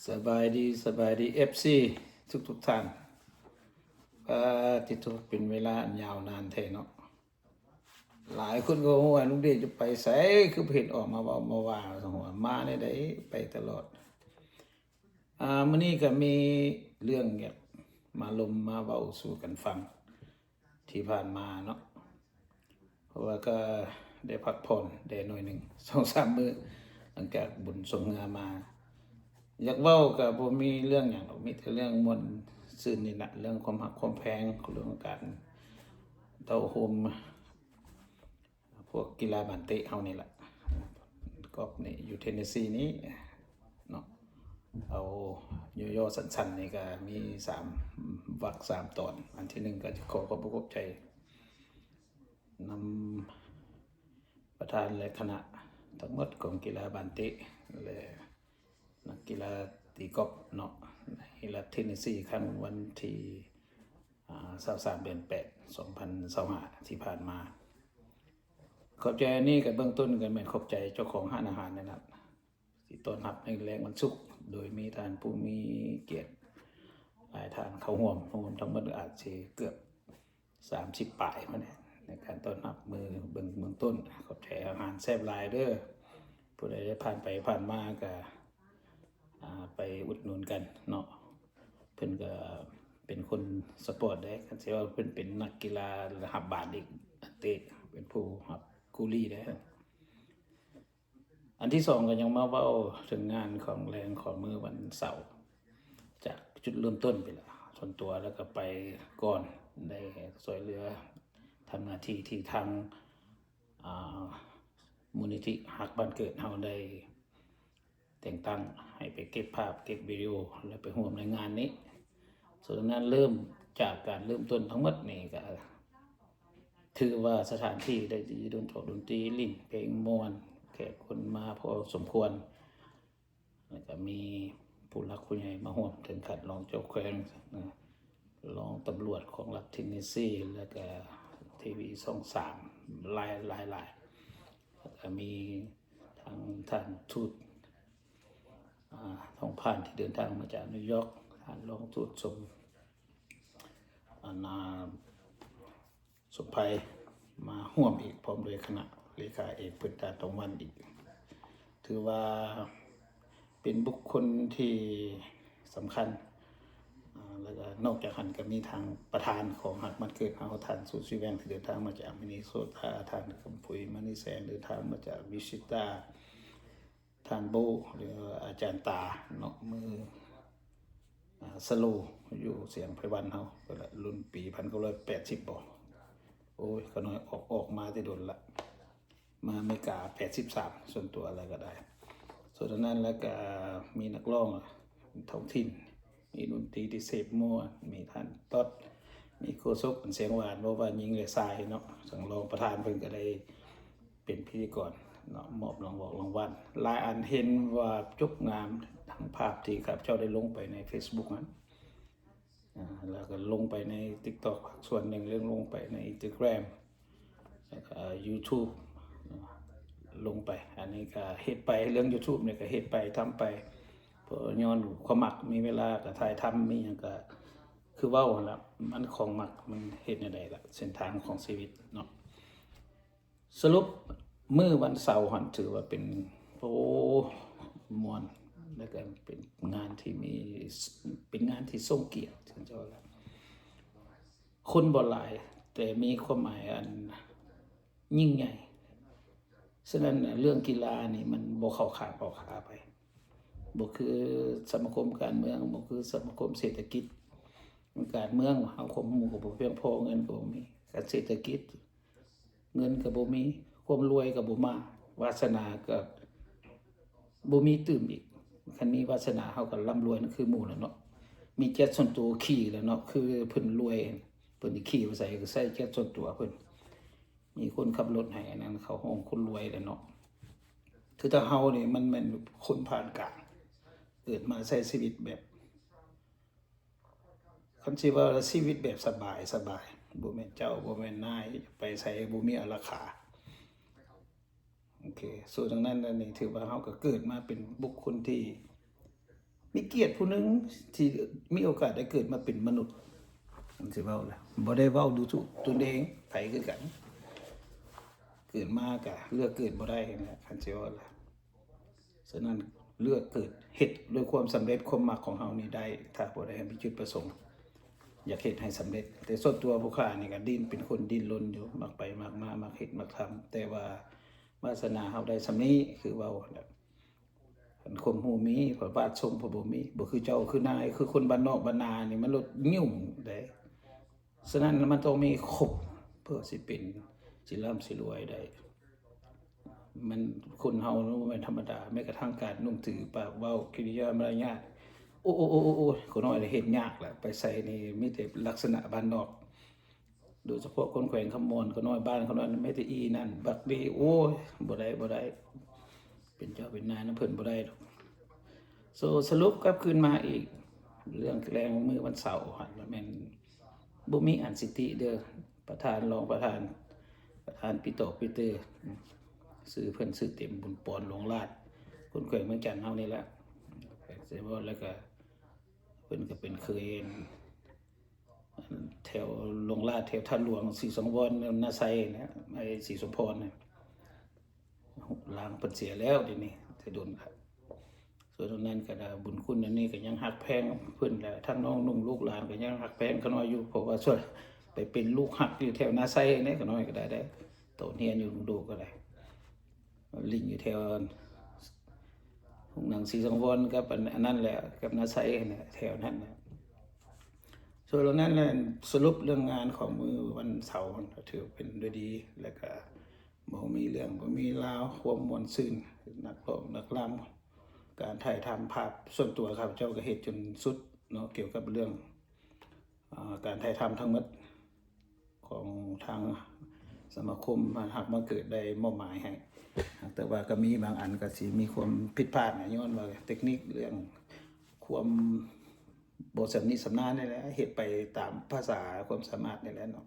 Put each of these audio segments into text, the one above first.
ສະບາຍດີ ສະບາຍດີ ເອັຟຊີ ທຸກໆທ່ານ. ປາຕິໂທ ເປັນເວລາອັນຍາວນານແທ້ເນາະ. ຫຼາຍຄົນກໍຮູ້ວ່າລຸງເດຈະໄປໃສ ຄືບໍ່ເຫັນອອກມາເວົ້າມາວ່າ ວ່າມາແນວໃດ ໄປຕະຫຼອດ. ອາ ມື້ນີ້ກໍມີເລື່ອງຢາກມາລົມມາເວົ້າສູ່ກັນຟັງ ທີ່ຜ່ານມາເນາະ ເພາະວ່າກໍໄດ້ພັກຜ່ອນໄດ້ໜ້ອຍໜຶ່ງ ສອງສາມມື້ ຫຼັງຈາກບຸນຊ່ວງເຮືອມາ. ຢາກເວົ້າກໍບໍ່ມີເລື່ອງຫຍັງດອກ ມີແຕ່ເລື່ອງມ່ວນຊື່ນນີ້ລະ ເລື່ອງຄວາມຮັກຄວາມແພງ ເລື່ອງການເຕົ້າໂຮມ ພວກກິລາບານເຕະເຮົານີ້ລະ. ກອບນີ້ຢູ່ເທນເນຊີນີ້ເນາະ ເອົາຫຍໍ້ໆສັ້ນໆ ນີ້ກໍມີສາມວັກສາມຕອນ. ອັນທີໜຶ່ງກໍຂໍຂອບອົກຂອບໃຈນຳປະທານ ແລະ ຄະນະທັງໝົດຂອງກິລາບານເຕະ ແລະ ນັກກິລາຕີກອບເນາະ ໃນລັດເທນເນຊີ ຄັ້ງວັນທີ ອາ ຊາວສາມ ເດືອນແປດ ສອງພັນຊາວຫ້າ ທີ່ຜ່ານມາ. ຂອບໃຈອັນນີ້ກໍເບື້ອງຕົ້ນກໍແມ່ນຂອບໃຈເຈົ້າຂອງຮ້ານອາຫານນັ້ນນະ ທີ່ຕ້ອນຮັບໃນແລງວັນສຸກ ໂດຍມີທ່ານຜູ້ມີກຽດຫຼາຍທ່ານເຂົ້າຮ່ວມ ຮວມທັງໝົດອາດຊິເກືອບສາມສິບປາຍພຸ້ນແຫຼະ ໃນການຕ້ອນຮັບມື້ເບື້ອງ ເບື້ອງຕົ້ນ. ຂອບໃຈ ອາຫານແຊບຫຼາຍເດີ. ຜູ້ໃດໄດ້ຜ່ານໄປຜ່ານມາກໍ ອາ ໄປອຸດໜູນກັນເນາະ. ເພິ່ນກໍເປັນຄົນສະປອດເດ້ ຄັນຊິວ່າເພິ່ນເປັນນັກກິລາ ແລະ ຮັບບານອີກ ເຕະ ເປັນຜູ້ຮັບກູລີເດ້. ອັນທີສອງກໍຍັງມາເວົ້າເຖິງງານຂອງແລງຂອງມື້ວັນເສົາ ຈາກຈຸດເລີ່ມຕົ້ນໄປລະ ສ່ວນຕົວແລ້ວກໍໄປກ່ອນ ໄດ້ຊ່ວຍເຫຼືອ ທຳໜ້າທີ່ທີ່ທາງ ອາ ມູນນິທິຮັກບ້ານເກີດເຮົາໄດ້ແຕ່ງຕັ້ງໃຫ້ໄປເກັບພາບ ເກັບວິດີໂອ ແລະ ໄປຮ່ວມໃນງານນີ້. ສະນັ້ນເລີ່ມຈາກການເລີ່ມຕົ້ນທັງໝົດນີ້ກໍ ຖືວ່າສະຖານທີ່ໄດ້ດີ ດົນ ດົນຕີ ຫຼິ້ນເພງມ່ວນ ແຂກຄົນມາພໍສົມຄວນ ແລ້ວກໍມີຜູ້ຫຼັກຜູ້ໃຫຍ່ມາຮ່ວມ ເຖິງຂັ້ນຮອງເຈົ້າແຂວງ ນະ ຮອງຕຳຫຼວດຂອງລັດເທນເນຊີ ແລ້ວກໍທີວີຊ່ອງສາມ ຫຼາຍ ຫຼາຍ ຫຼາຍ ແລ້ວກໍມີທັງທ່ານທູດ ອາ ທອງພານ ທີ່ເດີນທາງມາຈາກນິວຢອກ, ທ່ານຮອງທູດສົມ ອັນນາ ສົມໄພ ມາຮ່ວມອີກ ພ້ອມດ້ວຍຄະນະເລຂາເອກ ເພິ່ນ ທ່ານ ທອງວັນ ອີກ. ຖືວ່າເປັນບຸກຄົນທີ່ສຳຄັນ ອາ ແລ້ວກໍນອກຈາກຫັ້ນກໍມີທາງປະທານຂອງຮັກບ້ານເກີດເຮົາ ທ່ານ ສູດ ສີແວ່ງ ທີ່ເດີນທາງມາຈາກມິນນິໂຊຕາ, ທ່ານ ຄຳປຸຍ ມະນີແສງ ເດີນທາງມາຈາກວິຊິຕາ, ທ່ານໂບ ຫຼື ອາຈານຕາເນາະ ມື ອາ ສະໂລ ຢູ່ສຽງໄພວັນເຮົາ ກໍລະລຸ້ນປີພັນເກົ້າຮ້ອຍແປດສິບບໍ ໂອ້ຍ ຂະນ້ອຍອອກ ອອກມາແຕ່ດົນລະ ມາອາເມລິກາແປດສິບສາມ ສ່ວນຕົວແລ້ວກໍໄດ້. ສ່ວນອັນນັ້ນແລ້ວກໍມີນັກຮ້ອງທ້ອງຖິ່ນ ມີດົນຕີທີ່ເສບມົວ ມີທ່ານຕອດ ມີໂຄສົກອັນສຽງຫວານ ບໍ່ວ່າຍິງ ແລະ ຊາຍເນາະ. ທາງຮອງປະທານເພິ່ນກໍໄດ້ເປັນພິທີກອນເນາະ ມອບລາງວັນ ລາງວັນຫຼາຍອັນ ເຫັນວ່າຈົບງາມ ທັງພາບທີ່ຂ້າພະເຈົ້າໄດ້ລົງໄປໃນເຟສບຸກນັ້ນ ອາ ແລ້ວກໍລົງໄປໃນຕິກຕັອກ ພາກສ່ວນໜຶ່ງ ເລື່ອງລົງໄປໃນອິນສະຕາແກຣມ ແລ້ວກໍຢູທູບ ລົງໄປ. ອັນນີ້ກໍເຮັດໄປ ເລື່ອງຢູທູບນີ້ກໍເຮັດໄປ ທຳໄປ ເພາະຍ້ອນຄວາມມັກ ມີເວລາກໍຖ່າຍທຳ ມີຫຍັງກໍຄືເວົ້າຫັ້ນລະ ມັນຂອງມັກ ມັນເຮັດແນວໃດລະ ເສັ້ນທາງຂອງຊີວິດເນາະ. ສະຫຼຸບມື້ວັນເສົາຫັ້ນ ຖືວ່າເປັນ ໂອ້ ມ່ວນ ແລ້ວກໍເປັນງານທີ່ມີ ເປັນງານທີ່ຊົງກຽດ ເຂົາເຈົ້າວ່າ ຄົນບໍ່ຫຼາຍ ແຕ່ມີຄວາມໝາຍອັນຍິ່ງໃຫຍ່. ສະນັ້ນ ເລື່ອງກິລານີ້ມັນບໍ່ເຂົ້າຂ້າງເຂົ້າຂາໃຜ ບໍ່ຄືສະມາຄົມການເມືອງ ບໍ່ຄືສະມາຄົມເສດຖະກິດ. ການເມືອງເຮົາຄວາມຮູ້ກໍບໍ່ພຽງພໍ ເງິນກໍບໍ່ມີ ການເສດຖະກິດ ເງິນກໍບໍ່ມີ ຄວາມລວຍກໍບໍ່ມາ ວາສະໜາກໍບໍ່ມີຕື່ມອີກ. ຄັນມີວາສະໜາເຮົາກໍລ່ຳລວຍຄືໝູ່ແລ້ວເນາະ ມີແຈັດສ່ວນຕົວຂີ່ແລ້ວເນາະ ຄືເພິ່ນລວຍ ເພິ່ນຊິຂີ່ໄປໃສກໍໃຊ້ແຈັດສ່ວນຕົວເພິ່ນ ມີຄົນຂັບລົດໃຫ້ ອັນນັ້ນເຂົາຮ້ອງຄົນລວຍແລ້ວເນາະ. ຄືທາງເຮົານີ້ມັນແມ່ນຄົນຜ່ານການ ເກີດມາໃຊ້ຊີວິດແບບ ຄັນຊິວ່າຊີວິດແບບສະບາຍ ສະບາຍ ບໍ່ແມ່ນເຈົ້າ ບໍ່ແມ່ນນາຍ ໄປໃສບໍ່ມີອາລາຄາ. ໂອເຄ ສ່ວນດັ່ງນັ້ນ ອັນນີ້ຖືວ່າເຮົາກໍເກີດມາເປັນບຸກຄົນທີ່ ມີກຽດຜູ້ໜຶ່ງທີ່ມີໂອກາດໄດ້ເກີດມາເປັນມະນຸດ. ມັນຊິເວົ້າລະ ບໍ່ໄດ້ເວົ້າດູຖູກຕົນເອງໃຜຄືກັນ, ເກີດມາກະເລືອກເກີດບໍ່ໄດ້ຫັ້ນແຫຼະ ຄັນຊິເວົ້າລະ. ສະນັ້ນເລືອກເກີດເຮັດດ້ວຍຄວາມສຳເລັດ ຄວາມມັກຂອງເຮົານີ້ໄດ້ ຖ້າຜູ້ໃດມີຈຸດປະສົງ ຢາກເຮັດໃຫ້ສຳເລັດ. ແຕ່ສ່ວນຕົວຜູ້ຂ້ານີ້ກໍດີ້ນ ເປັນຄົນດີ້ນລົນຢູ່ ມັກໄປມັກມາ ມັກເຮັດມັກທຳ, ແຕ່ວ່າວາສະໜາເຮົາໄດ້ສ່ຳນີ້ ຄືເວົ້າຫັ້ນແຫຼະ. ຄັນຄວາມຮູ້ມີ ພະບາດຊົມ ພະບໍ່ມີ ບໍ່ຄືເຈົ້າຄືນາຍ ຄືຄົນບ້ານນອກບ້ານນານີ້ ມັນລົດຫຍຸ້ງເດ້. ສະນັ້ນມັນຕ້ອງມີຄົບ ເພື່ອຊິເປັນ ຊິລ່ຳຊິລວຍໄດ້. ມັນ ຄົນເຮົາມັນບໍ່ແມ່ນທຳມະດາ, ແມ້ກະທັ່ງການນຸ່ງຖື ປາກເວົ້າ ກິລິຍາມາລະຍາດ ໂອ້ ໂອ້ ໂອ້ ໂອ້ ໂອ້ ຂ້ານ້ອຍເຮັດຍາກລະ ໄປໃສນີ້ມີແຕ່ລັກສະນະບ້ານນອກ. ໂດຍສະເພາະຄົນແຂວງຄຳມ່ວນ ຂ້ານ້ອຍ ບ້ານຂ້ານ້ອຍ ແມ່ນແຕ່ອີ່ນັ້ນບັກນີ້ ໂອ້ຍ ບໍ່ໄດ້ ບໍ່ໄດ້ ເປັນເຈົ້າເປັນນາຍນຳເພິ່ນບໍ່ໄດ້ດອກ. ໂຊ ສະຫຼຸບກັບຄືນມາອີກ ເລື່ອງແລງມື້ວັນເສົາຫັ້ນ ແມ່ນບໍ່ມີອັນຊິຕິເດີ້ ປະທານ ຮອງປະທານ ປະທານປີຕອກປີເຕີ ຊື່ເພິ່ນຊື່ເຕັມ ບຸນປອນ ຫຼວງລາດ ຄົນແຂວງວຽງຈັນເຮົານີ້ແຫຼະ. ແລ້ວກໍເພິ່ນກໍເປັນເຄີຍ ແຖວຫຼວງລາດ ແຖວທ່າຫຼວງ ສີສັງວອນ ນາໄຊນະ ໄອ້ສີສົມພອນນະ ລາງເພິ່ນເສຍແລ້ວດຽວນີ້ ແຕ່ດົນລະ. ສ່ວນນັ້ນກໍໄດ້ບຸນຄຸນອັນນີ້ ກໍຍັງຮັກແພງເພິ່ນ ແລະທັງນ້ອງນຸ່ງລູກຫຼານກໍຍັງຮັກແພງຂ້ານ້ອຍຢູ່ ເພາະວ່າສ່ວນໄປເປັນລູກຮັກຢູ່ແຖວນາໄຊແດ່ ຂ້ານ້ອຍກໍໄດ້ ໄດ້ຕອນຮຽນຢູ່ດົງໂດກກໍໄດ້ ຫຼິ້ນຢູ່ແຖວໂຮງໜັງສີສັງວອນກັບອັນ ອັນນັ້ນແຫຼະ ກັບນາໄຊຫັ້ນແຫຼະ ແຖວນັ້ນແຫຼະ. ສ່ວນເຫຼົ່ານັ້ນແຫຼະ ສະຫຼຸບເລື່ອງງານຂອງມື້ວັນເສົາ ຖືເປັນໂດຍດີ ແລ້ວກະບໍ່ມີເລື່ອງ ບໍ່ມີລາວ ຄວາມມ່ວນຊື່ນ ນັກຮ້ອງ ນັກລຳ ການຖ່າຍທຳພາບ. ສ່ວນຕົວຂ້າພະເຈົ້າກໍເຮັດຈົນສຸດເນາະ ກ່ຽວກັບເລື່ອງ ອາ ການຖ່າຍທຳທັງໝົດ ຂອງທາງສະມາຄົມຮັກບັງເກີດໄດ້ມອບໝາຍໃຫ້, ແຕ່ວ່າກໍມີບາງອັນກໍຊິມີຄວາມຜິດພາດ ຍ້ອນວ່າເຕັກນິກເລື່ອງຄວາມບໍ່ຊຳນິຊຳນານນີ້ແຫຼະ ເຮັດໄປຕາມພາສາຄວາມສາມາດນີ້ແຫຼະເນາະ.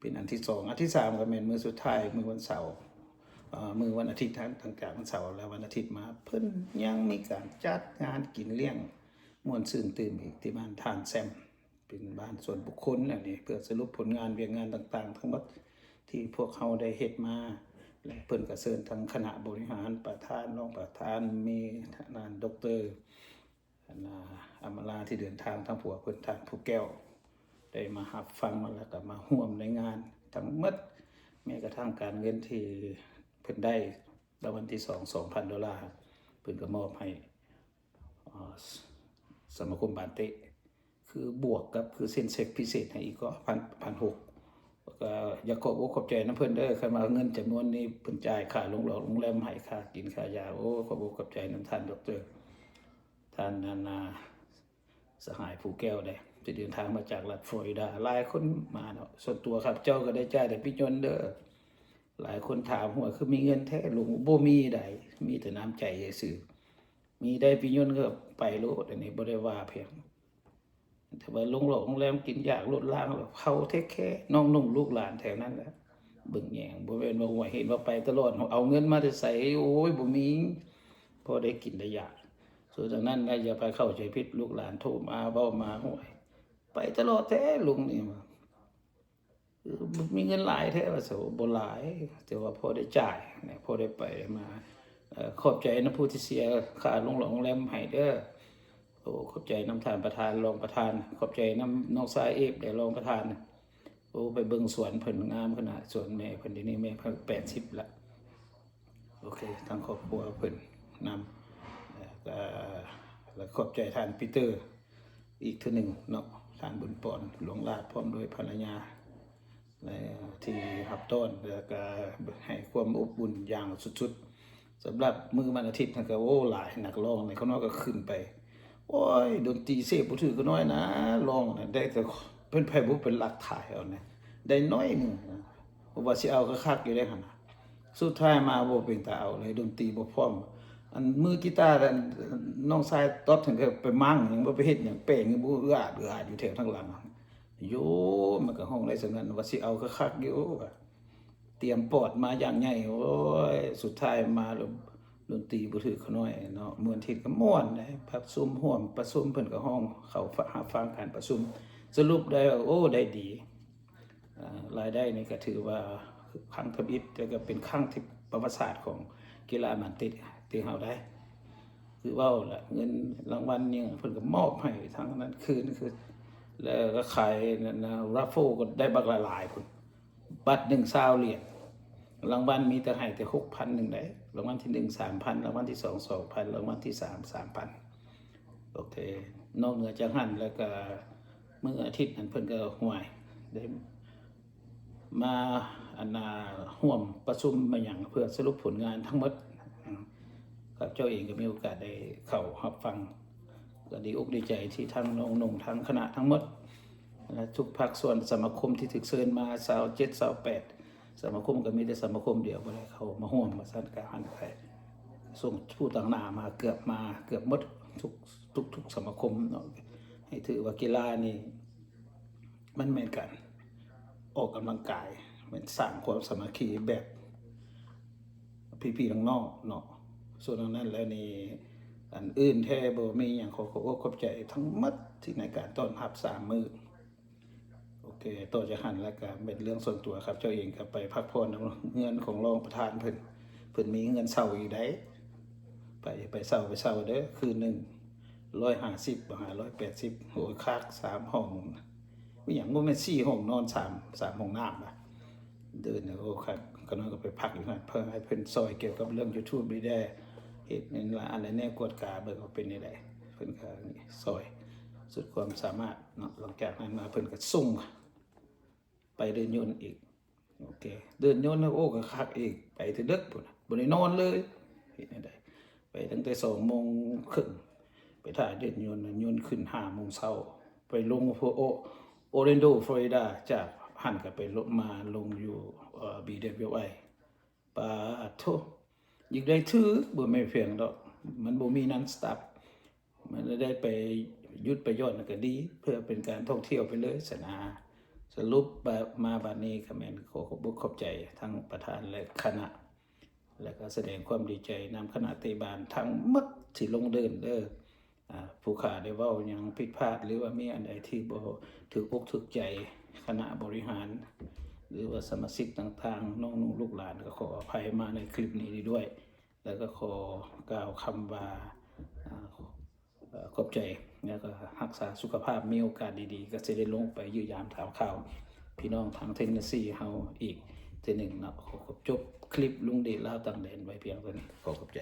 ເປັນອັນທີສອງ. ອັນທີສາມກໍແມ່ນມື້ສຸດທ້າຍ ມື້ວັນເສົາ ເອີ ມື້ວັນອາທິດ ຫຼັງຈາກວັນເສົາແລ້ວ ວັນອາທິດມາ ເພິ່ນຍັງມີການຈັດງານກິນລ້ຽງມ່ວນຊື່ນຕື່ມອີກ ທີ່ບ້ານທ່ານແຊມ ເປັນບ້ານສ່ວນບຸກຄົນອັນນີ້ ເພື່ອສະຫຼຸບຜົນງານວຽກງານຕ່າງໆທັງໝົດທີ່ພວກເຮົາໄດ້ເຮັດມາ ແລະ ເພິ່ນກໍເຊີນທັງຄະນະບໍລິຫານ ປະທານ ຮອງປະທານ ມີທ່ານດອກເຕີ ອັນ ອາ ອຳມາລາ ທີ່ເດີນທາງທາງຜົວເພິ່ນ ທ່ານພູແກ້ວ ໄດ້ມາຮັບຟັງ ແລ້ວກໍມາຮ່ວມໃນງານທັງໝົດ ແມ້ກະທັ່ງການເງິນທີ່ເພິ່ນໄດ້ລາງວັນທີສອງ ສອງພັນໂດລາ ເພິ່ນກໍມອບໃຫ້ ສະມາຄົມບານເຕະ ຄືບວກກັບ ຄືເຊັນເຊັກພິເສດໃຫ້ອີກກໍ ພັນ ພັນຫົກ ກໍຢາກຂອບອົກຂອບໃຈນຳເພິ່ນເດີ້. ຄັນວ່າເງິນຈຳນວນນີ້ເພິ່ນຈ່າຍຄ່າໂຮງແຮມ ໂຮງແຮມໃຫ້ ຄ່າກິນຄ່າຢາ ໂອ້ ຂອບອົກຂອບໃຈນຳທ່ານດອກເຕີ ທ່ານ ອັນ ອາ ສະຫາຍພູແກ້ວເດ້ ທີ່ເດີນທາງມາຈາກລັດຟລໍຣິດາ. ຫຼາຍຄົນມາເນາະ ສ່ວນຕົວຂ້າພະເຈົ້າກໍໄດ້ຈ່າຍແຕ່ປີ້ຍົນເດີ້. ຫຼາຍຄົນຖາມວ່າ ຄືມີເງິນແທ້ ລຸງ? ບໍ່ມີໃດ ມີແຕ່ນ້ຳໃຈຊື່ໆ. ມີໄດ້ປີ້ຍົນກໍໄປໂລດ ອັນນີ້ບໍ່ໄດ້ວ່າຫຍັງ. ແຕ່ວ່າໂຮງແຮມ ໂຮງແຮມ ກິນຢາກລົດລາງ ເຮົາເທກແຄນ້ອງນຸ່ງລູກຫຼານແຖວນັ້ນແຫຼະ ເບິ່ງແຍງ. ບໍ່ແມ່ນວ່າ ໂອ້ຍ ເຫັນວ່າໄປຕະຫຼອດ ເອົາເງິນມາແຕ່ໃສ? ໂອ້ຍ ບໍ່ມີ ພໍໄດ້ກິນໄດ້ຢາກ. ສ່ວນທາງນັ້ນນະ ຢ່າໄປເຂົ້າໃຈຜິດ ລູກຫຼານໂທມາເວົ້າມາ ໂອ້ຍ ໄປຕະຫຼອດແທ້ລຸງນີ້ ເອີ ມີເງິນຫຼາຍແທ້ວ່າຊັ້ນ. ບໍ່ຫຼາຍ ແຕ່ວ່າພໍໄດ້ຈ່າຍນະ ພໍໄດ້ໄປໄດ້ມາ. ເອີ ຂອບໃຈນຳຜູ້ທີ່ເສຍຄ່າໂຮງແຮມໃຫ້ເດີ້. ໂອ້ ຂອບໃຈນຳທ່ານປະທານ ຮອງປະທານ ຂອບໃຈນຳນ້ອງຊາຍເອບ ແລະ ຮອງປະທານ. ໂອ້ ໄປເບິ່ງສວນເພິ່ນງາມຂະໜາດ ສວນແມ່ເພິ່ນ ດຽວນີ້ແມ່ເພິ່ນແປດສິບລະ. ໂອເຄ ທາງຄອບຄົວເພິ່ນນຳ ແລ້ວກໍ ແລ້ວຂອບໃຈທ່ານປີເຕີ ອີກເທື່ອໜຶ່ງເນາະ ທ່ານບຸນປອນ ຫຼວງລາດ ພ້ອມດ້ວຍພັນລະຍາ ແລະ ທີ່ຮັບຕ້ອນ ແລ້ວກໍໃຫ້ຄວາມອົບອຸ່ນຢ່າງສຸດໆ. ສຳລັບມື້ວັນອາທິດນັ້ນກໍ ໂອ້ ຫຼາຍ ນັກຮ້ອງນີ້ ຂ້ານ້ອຍກໍຂຶ້ນໄປ ໂອ້ຍ ດົນຕີເສບບໍ່ຖືກຂ້ານ້ອຍນະ ຮ້ອງນະ ໄດ້ແຕ່ເປັນໃຜບໍ່ເປັນຫຼັກຖ່າຍເອົານະ ໄດ້ໜ້ອຍໜຶ່ງນະ ວ່າຊິເອົາຄັກໆຢູ່ເດ້ຫັ້ນນະ. ສຸດທ້າຍມາບໍ່ເປັນຕາເອົາເລີຍ ດົນຕີບໍ່ພ້ອມ. ອັນມືກີຕາ ອັນນ້ອງຊາຍຕອດ ເຖິງໄປໝັ້ງຫຍັງ ບໍ່ໄປເຮັດຫຍັງ ແປງບໍ່ອາດອາດຢູ່ແຖວທາງຫຼັງ. ໂຍ ມັນກໍຮ້ອງໄດ້ສ່ຳນັ້ນ ວ່າຊິເອົາຄັກໆຢູ່ ວ່າຕຽມປອດມາຢ່າງໃຫຍ່. ໂອ້ຍ ສຸດທ້າຍມາແລ້ວ ດົນຕີບໍ່ຖືກເຂົານ້ອຍເນາະ. ມື້ອາທິດກໍມ່ວນເດ້ ປະຊຸມຮ່ວມປະຊຸມ ເພິ່ນກໍຮ້ອງເຂົ້າຮັບຟັງການປະຊຸມ. ສະຫຼຸບໄດ້ວ່າ ໂອ້ ໄດ້ດີ. ເອີ ລາຍໄດ້ນີ້ກໍຖືວ່າຄັ້ງທຳອິດ ແຕ່ກໍເປັນຄັ້ງທີ່ປະຫວັດສາດຂອງກິລາບານເຕະທີ່ເຮົາໄດ້ ຄືເວົ້າລະ ເງິນລາງວັນຫຍັງເພິ່ນກໍມອບໃຫ້ທັງນັ້ນຄືນ ຄື ແລ້ວກໍຂາຍນັ້ນນະ raffle ກໍໄດ້ບັກຫຼາຍໆພຸ້ນ ບັດໜຶ່ງຊາວຫຼຽນ ລາງວັນມີແຕ່ໃຫ້ແຕ່ຫົກພັນໜຶ່ງໄດ໋ ລາງວັນທີໜຶ່ງສາມພັນ ລາງວັນທີສອງສອງພັນ ລາງວັນທີສາມສາມພັນ. ໂອເຄ ນອກເໜືອຈາກຫັ້ນແລ້ວກໍ ມື້ອາທິດນັ້ນເພິ່ນກໍ ຫ້ວຍ ໄດ້ມາ ອັນນ່າ ຮ່ວມປະຊຸມມາຫຍັງ ເພື່ອສະຫຼຸບຜົນງານທັງໝົດ. ຂ້າພະເຈົ້າເອງກໍມີໂອກາດໄດ້ເຂົ້າຮັບຟັງ ກໍດີອົກດີໃຈທີ່ທັງນ້ອງໆ ທັງຄະນະທັງໝົດ ແລະ ທຸກພາກສ່ວນ ສະມາຄົມທີ່ຖືກເຊີນມາ ຊາວເຈັດ ຊາວແປດ ສະມາຄົມກໍມີແຕ່ສະມາຄົມດຽວບໍ່ໄດ້ເຂົ້າມາຮ່ວມ ວ່າຊັ້ນ. ກະຫັ້ນໄປສົ່ງຜູ້ຕາງໜ້າມາເກືອບ ມາເກືອບໝົດ ທຸກ ທຸກໆສະມາຄົມເນາະ. ໃຫ້ຖືວ່າກິລານີ້ ມັນແມ່ນການອອກກຳລັງກາຍ ແມ່ນສ້າງຄວາມສາມັກຄີແບບພີ່ໆນ້ອງໆເນາະ. ສ່ວນອັນນັ້ນແລ້ວນີ້ ອັນອື່ນແທ້ບໍ່ມີຫຍັງ. ຂໍຂອບອົກຂອບໃຈທັງໝົດທີ່ໃນການຕ້ອນຮັບສາມມື້. ໂອເຄ ຕໍ່ຈາກຫັ້ນແລ້ວກໍເປັນເລື່ອງສ່ວນຕົວ ຂ້າພະເຈົ້າເອງກໍໄປພັກຜ່ອນນຳເຮືອນຂອງຮອງປະທານເພິ່ນ ເພິ່ນມີເຮືອນເຊົ່າຢູ່ໃດ໋ ໃຜໄປເຊົ່າ ໄປເຊົ່າເດີ້ ຄືນໜຶ່ງຮ້ອຍຫ້າສິບ ຫາຮ້ອຍແປດສິບ. ໂອ້ຍ ຄັກ ສາມຫ້ອງ ມີຫຍັງ ບໍ່ແມ່ນສີ່ຫ້ອງນອນ ສາມ ສາມຫ້ອງນ້ຳນະ. ເດີນ ໂອ້ ຄັກ ກໍນ້ອຍກໍໄປພັກຢູ່ຫັ້ນ ເພື່ອໃຫ້ເພິ່ນຊ່ອຍກ່ຽວກັບເລື່ອງ YouTube ນີ້ແດ່ ເຮັດນັ້ນລະ ອັນນັ້ນແນ່ ກວດກາເບິ່ງວ່າເປັນແນວໃດ. ເພິ່ນກໍຊ່ອຍສຸດຄວາມສາມາດເນາະ. ຫຼັງຈາກນັ້ນມາເພິ່ນກໍສົ່ງໄປເດີນຍົນອີກ. ໂອເຄ ເດີນຍົນ ໂອ້ ກໍຄັກອີກ ໄປແຕ່ເດິກພຸ້ນນະ ບໍ່ໄດ້ນອນເລີຍ. ເຮັດແນວໃດ ໄປຕັ້ງແຕ່ສອງໂມງເຄິ່ງ ໄປຖ້າເດີນຍົນ ຍົນຂຶ້ນຫ້າໂມງເຊົ້າ ໄປລົງ ໂອ Orlando Florida ຈາກຫັ້ນກໍໄປລົງ ມາລົງຢູ່ ເອີ BWI. ປາໂທ ຢາກໄດ້ຖືກ ບໍ່ແມ່ນແພງດອກ ມັນບໍ່ມີ non stop ມັນໄດ້ໄປຢຸດໄປຢ່ອນກໍດີ ເພື່ອເປັນການທ່ອງທ່ຽວໄປເລີຍຊັ້ນນາ. ສະຫຼຸບມາບາດນີ້ກໍແມ່ນຂໍຂອບອົກຂອບໃຈທັງປະທານ ແລະ ຄະນະ ແລະ ກໍສະແດງຄວາມດີໃຈນຳຄະນະເຕະບານທັງໝົດທີ່ລົງເດີ່ນເດີ້. ອາ ຜູ້ຂ້າໄດ້ເວົ້າຫຍັງຜິດພາດ ຫຼືວ່າມີອັນໃດທີ່ບໍ່ຖືກອົກຖືກໃຈຄະນະບໍລິຫານ ຫຼືວ່າສະມາຊິກຕ່າງໆ ນ້ອງໆລູກຫຼານ ກໍຂໍອະໄພມາໃນຄລິບນີ້ດ້ວຍ ແລ້ວກໍຂໍກ່າວຄຳວ່າ ອາ ຂອບໃຈ ແລ້ວກໍຮັກສາສຸຂະພາບ ມີໂອກາດດີໆ ກໍຊິໄດ້ລົງໄປຢ້ຽມຢາມຖາມຂ່າວພີ່ນ້ອງທາງ Tennessee ເຮົາອີກເທື່ອໜຶ່ງເນາະ. ຂໍ ຂໍຈົບຄລິບລຸງເດດລາວຕ່າງແດນໄວ້ພຽງເທົ່ານີ້ ຂໍຂອບໃຈ.